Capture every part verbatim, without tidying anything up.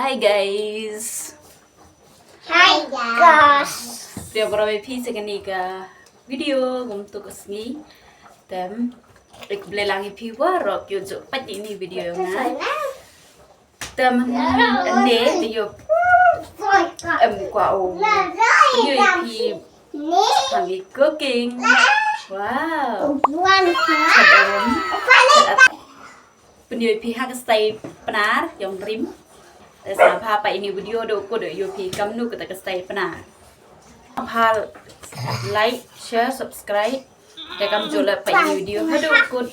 Hi guys. Hi guys. Pdiang para phi sa kane ka video kumtu ka sngi. Te ik ble lang phi waroh ïoh jooh pat ïa kane ka video nga. Te mynne te ïoh em kwah u ïoh phi hangi cooking. Wow. Pynïoh phi ha ka style Pnar ïong rim. Te sa pha pat ïa kane ka video haduh kut ïoh phi kamnu kata ka style Pnar. Pha like, share, subscribe. Te kam jooh leh pat ïa kane ka video haduh kut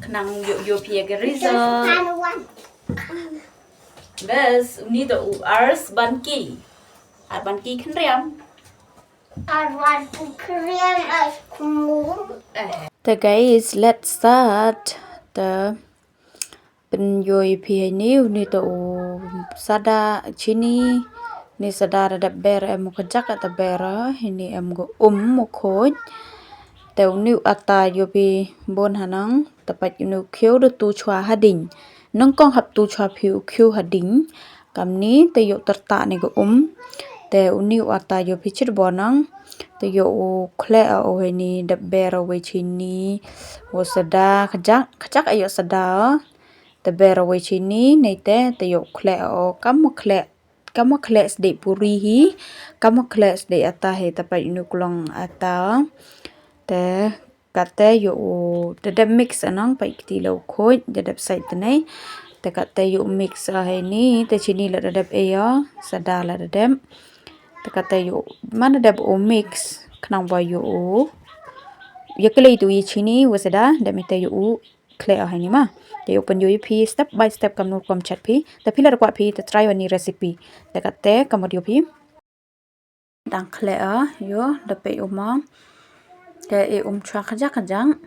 khnang ïoh ïoh phi ïa ka result. Bes, uni to u Ars Banki. Ar Banki Khnriam. Ar Banki Khnriam as kumur. Eh. Te guys, let's start. Te pynïoh phi ïa kane, uni to u sada chini. Uni sada da dep ber em u kajak ta ber, uni em ka um u khuid. Te uni u ata ïoh phi bun hanang, te pat uni u khiew da tu chwa hadien. Nyngkong hap tu chwa phi u khiew hadien. Kamni te ïoh tyrta ne ka um. Te uni u ata ïoh phi chit bun nang. Te ïoh u khleh o hini dep ber o wei chini. U sada kajak, kajak ïoh sada o. Te ber o wei chini, nei te, te ïoh khleh o kam u khleh. Kam u khleh sdei puri hi, kam u khleh sdei ata hi, te pat uni u klong ata. Te kate ïoh u, te dep mix anang, pat kti la u khuid, te dep sait te nei. Te kate ïoh u mix o hini, te chini la da dep ïoh, sada la da dep. Te kate ïoh, man da dep u mix, khnang ba ïoh u. Ïa khleh tu ïa chini, u sada, dep mite ïoh u khleh o hini ma. Te ïoh pynïoh phi step by step kamnu rukom chat phi. Te phi la rukom phi te try wan ni recipe. Te kate kamnu ïoh phi. Dang khleh o, ïoh, da pei um o. Te i um chwa kajak kajak.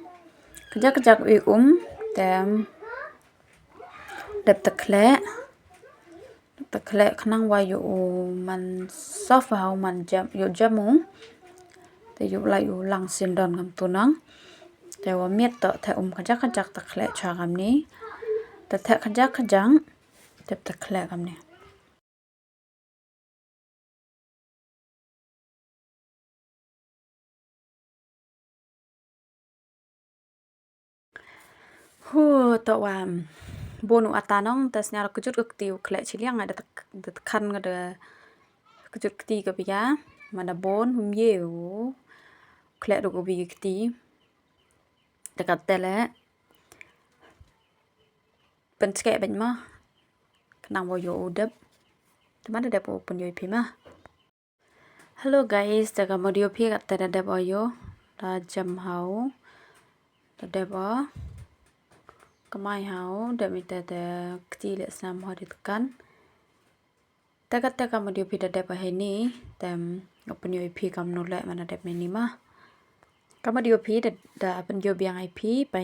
Kajak kajak i um. Te dep te khleh. Te khleh khnang wa ïoh u man soft ha u man jem, ïoh jem u. Te ïoh lai u lang sien don ngam tu nang. Te wa miet to te um kajak kajak te khleh chwa kamni. Te te kajak kajak. Te te khleh kamni. Hu, to wa bun u ata nong, te sñiaw kjut ka kti u khleh chiliang, da tak-, da takhan nga da kjut kti ka bia, mana bun, um ye u khleh du ka bia kti. Te kate le. Pynskeh bad ma. Khnang wa ïoh u dep. Te man da dep u pynïoh phi ma. Hello guys, te kamnu ïoh phi kate da dep o ïoh. Da jem hau. Da dep o. Kamai hau, dep mite te kti le snam ho di tkan. Te kate kamnu ïoh phi da dep o hini, te nga pynïoh phi kamnu le man da dep mini ma. Kamnu ïoh phi da, da pynïoh biang ai phi, pa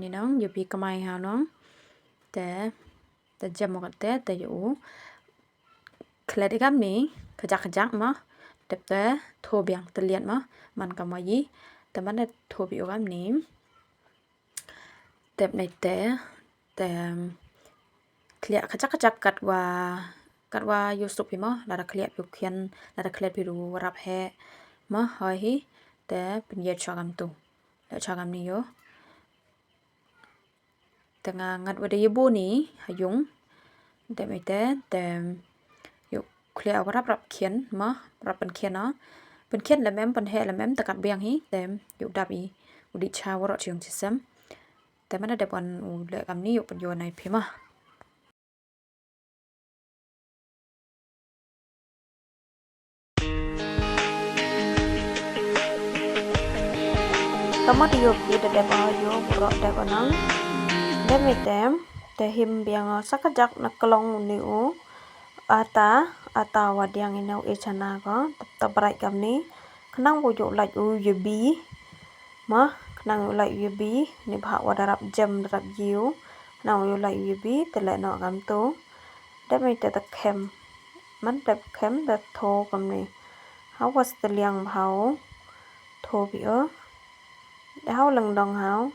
ni nong, ïoh phi kamai hau nong. Te, te jem o kate, te ïoh u. Khleh di kamni, kajak kajak ma. Dep te, tho biang te liat ma. Man kamwa yi, te man da tho bi o kamni. Dep nei te, te, khleh kajak kajak katwa, katwa ïoh suk phi ma, lada khleh phi u khian, lada khleh phi u rap he, ma, hoi hi, te, pynïoh chwa kamtu. Le chwa kamni ïoh. Te nga ngat wa da ïa bun ni, ha yung. Dep mite, te, ïoh khleh wa rap rap khian, ma, rap pynkhian o. Pynkhian lem em, pynheh lem em, te kat biang hi, te, ïoh dap i, u di cha waroh chiong chisem. Te man da dep wan u le kamni ïoh pynïoh nai phi ma. Kamnu ïoh phi da dep o ïoh waroh dep o nang. Dep mite, te him biang o sa kajak na klong uni u. Ata, ata wa diang ine u i chana ko, tap tap brai kamni. Khnang u ïoh lait u ïa bi. Ma, khnang u lait u ïa bi, ni bha wa da rap jem da rap ïew. Khnang u ïoh lait u ïa bi, te le noh kamtu. Dep mite te khem. Man dep khem da tho kamni. Hau wa steliang bha u. Tho bi o. Hau leng dong hau.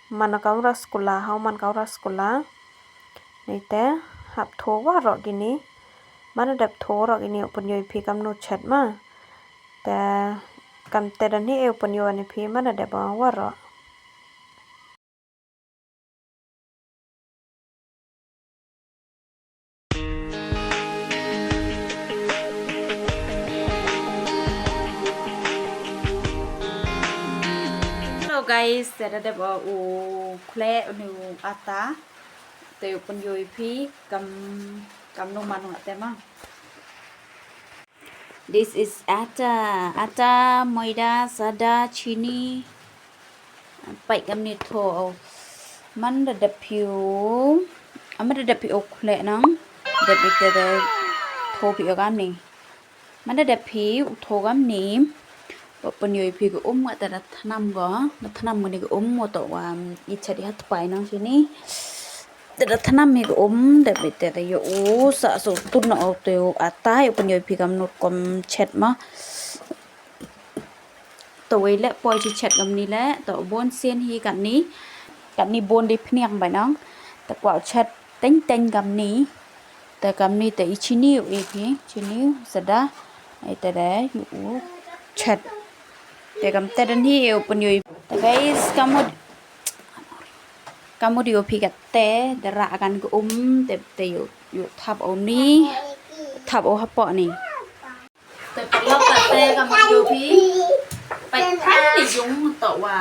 Man ka u raskula, hau man ka u raskula. Ni te, Hap tho waroh kine. Manda dep tho waroh kine u pynïoh ïa phi kamno chet ma. Te kam te da ni e u pynïoh ïa phi manda dep waroh. Hello guys, te da dep u khleh u ni u ata. Te u pynïoh ïa phi kam kamno man nga te ma. This is atta, atta, maida, sada, chini. Pait kamni tho. Manda dep phi u, manda dep phi u khleh nang. Dep ite de tho phi u kamni. Manda dep phi u tho kamni. Ba pynïoh ïa phi ka um nga te da thnam ko. Da thnam ko ni ka um mo to wa i chet i hat pai nang sini. Te da thnam hi ka um, te bit te da ïoh u sa so tun na o te u atta ïoh pynïoh phi kamno rukom chet ma. To wei leh poi chi chet kamni leh, to bon sien hi katni. Katni bon dei phniang bai nang. Te kwah chet teng teng kamni. Te kamni te i chini u i hi, chini sada. Ai te da ïoh u chet. Te kam te dan hi ïoh pynïoh. Te guys, kamu Kamu dei u phi katte, da rah kan ka um, te, te ïoh, ïoh thap u ni, thap u hapoh ni. Te paralok katte kamu dei u phi, pait pait ni jung to wa.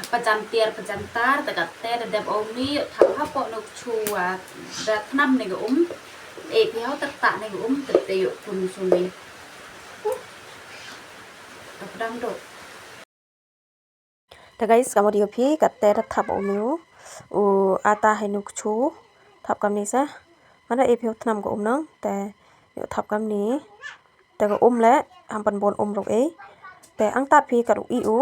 Pajan tiar, pajan tar, te katte, da dep u ni, ïoh thap hapoh ni u chu wa, da thnam ni ka um. E phi hau tak tak ni ka um, te, te ïoh kun sung ni. Te pdang dok. Te guys, kamu dei u phi, katte da thap u ni u, u atta hi nu kchu, thap kamni sa. Manda e phi u thnam ka um nang, te ïoh thap kamni, te ka um leh, ham pan bon um ruk e. Te ang tat phi kat u i u,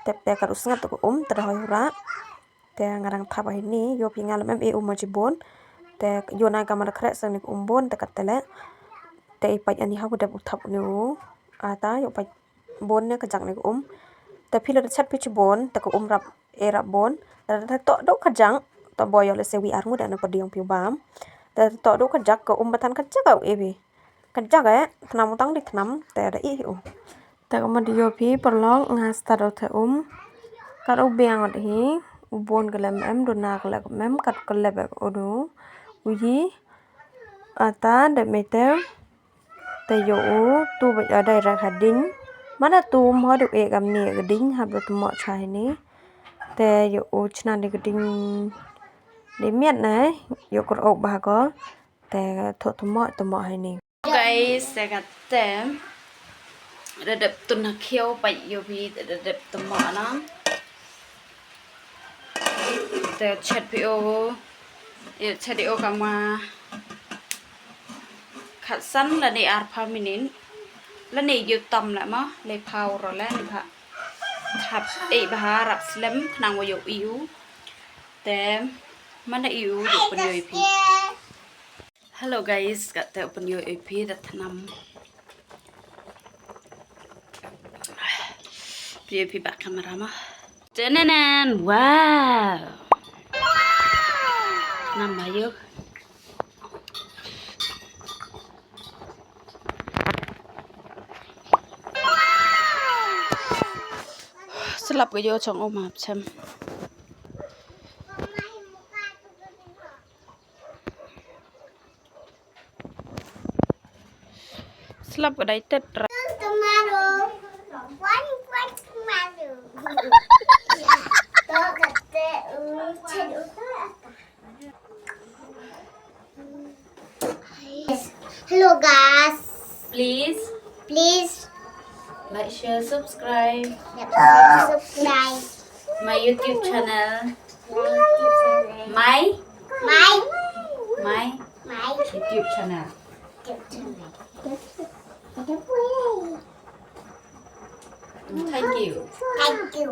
te, te kat u sngat ka um, te da hoi u rah. Te nga dang thap hi ni, ïoh phi nga lem em e um ma chi bon. Te ïoh nai ka manda khreh sang ni ka um bon, te katte leh. Te i pait ani ha u dep u thap u ni u atta, ïoh pait bon ne ka jak ne ka um. Te phi la da chat phi chi bon, te ka um rap, e rap bon. Te, te, te to do ka jak, to bo ïoh le se wi ar ngut ne pa diang phi bam. Te, te to do ka jak ka um ba than ka jak u e bi. Ka jak e, thnam u tang di thnam, te da i u. Te ka ma di ïoh phi paralok nga start u te um. Kat u biang u hi, u bon ka lem em, duna ka lem em, kat ka lep ek u du. U yi, atta, de me te. Te ïoh u, tu ba ïoh dei ra ka ding. Mana tu mo du e kamni ka ding, hap du tu mo cha hi ni. Te ïoh u chna ni ka ding. Di miat na, ïoh kur ok ba ko. Te tho tu mo, tu mo hi ni. Guys, te ka te. Da dep tun ha khiaw pa ïoh bi, da dep tu mo na. Te chet phi u, ïa chet phi u kama khatsan lane arphew minit. Lane ïa tam la ma, le phew ro lane pha. Hap e bha rap slem khnang wa ïoh i u. Te mana i u ïoh pynïoh i phi. Hello guys, katte u pynïoh i phi da thnam. Pynïoh i phi ba camera ma. Tenanan, wow. Thnam ma ïoh. Slap ka ïoh chong u ma chem. Slap ka dai tet ra. Tomato. One, one tomato. Yes. Hello, guys. Please. Please. Like, share, subscribe. Like, share, subscribe. My YouTube channel. My YouTube channel. My. My. My. My. YouTube channel. YouTube channel. Thank you. Thank you.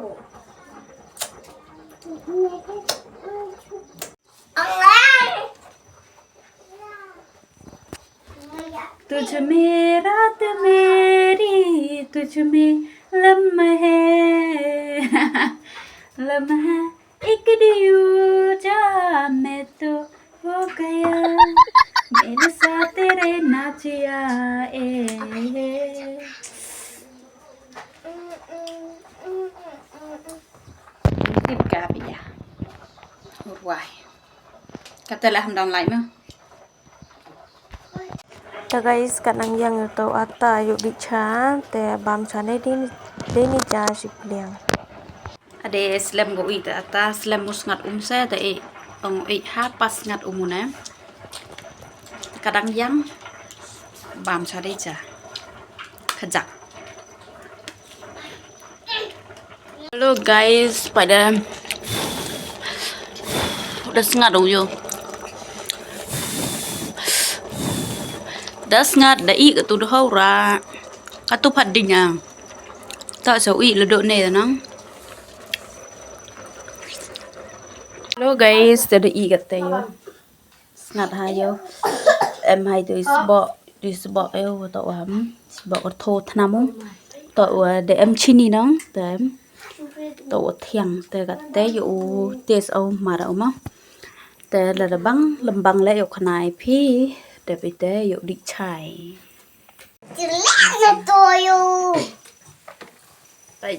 तुझ में रात मेरी, तुझ में लम्हे, लम्हा एक दियो जा, मैं तो हो गया, मेरे साथ तेरे नाचिया, ए, ए। Tip ka pia. Wai. Kata lah ham down line mah. Te guys, ka nang ïang ïa uto u ata ïa u dih cha, te bam cha ne dei ni, dei ni ja shi pliang. Ade slem ko i te ata slem mus ngat um se te i ong i ha pas ngat um ne. Ka dang ïang bam cha dei cha. Khajak. Hello guys, pada da sngat dong yo. Da sngat da i ka tu da hau ra. Ka tu phat ding ya. Ta sa i le do ne nang. Hello guys, da da i ka te yo. Sngat ha yo. Em hai tu isbok, tu isbok yo to wa. Isbok ko tho thnam. To wa de em chini nang, te em. To wa thiang te ka te yo u tes au mara uma. Te la da bang lembang le yo khnai phi. Te pi te yo di chai. Jelek na to yo. Tai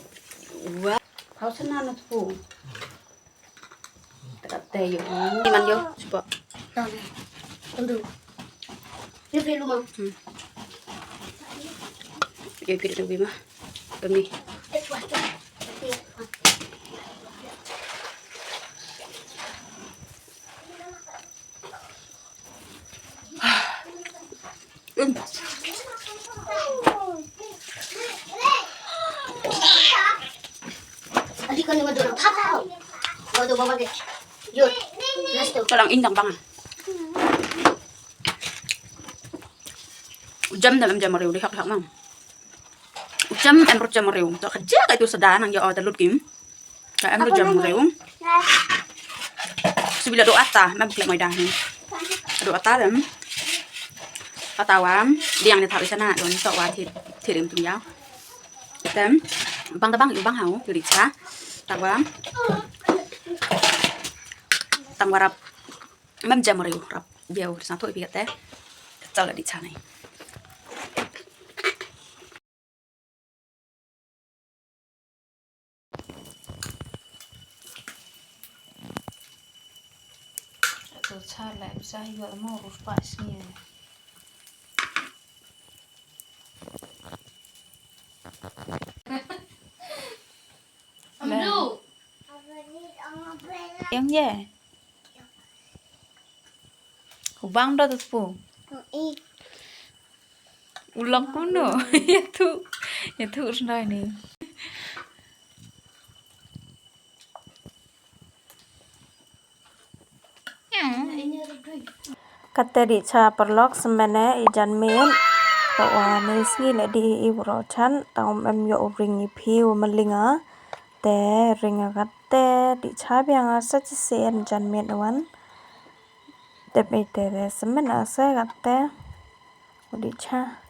wa. Hau sana na tu. Te ka te yo. Ni man yo, cuba. Tang. Tunggu. Yo pelu ma. Hmm. Yo kiri tunggu ma. Kami. Ka dang ing dang bang. U jam da lam jam riu di hak hak nang. U jam em ruh jam riu. To ka ja ka itu sada nang yo ta lut kim. Ka em ruh jam riu. Sibila do ata, mem klik mai dah ni. Do ata dem. Ata wam, diang ni thau isana, don to wa thit, thit im tung yau. Tem, bang da bang, bang hau, tu di cha. Tang wam. Tang warap. Mem jam riu, rap. Biau, sa to ipi kate. Kachal di cha nai. Ito cha la bisa hiwa mo rus pa sngi. Amdu. Yang ye. Ubang do tu pu. Ulang kuno. Ya tu. Ya tu usnai ni. Kate di cha paralok semene i jan miet. To wa ne sngi ne di i wro chan tang um em yo u ring i phi u malinga. Te ring a kate di cha biang a sa chi sen jan miet wan. Te pe te de semene a sa kate. U di cha.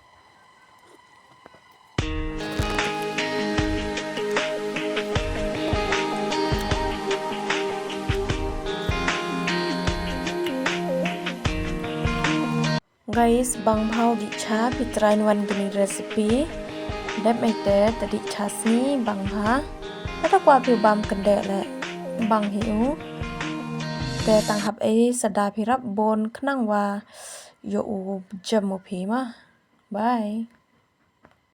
Guys, bang bha u di cha, phi try wan kini recipe. Dep ei te, te di cha sngi, bang bha. Kata kwa phi bam kende le, bang hi u. Te tang hap ei sada phi rap bon khnang wa yo u jem u phi ma. Bye.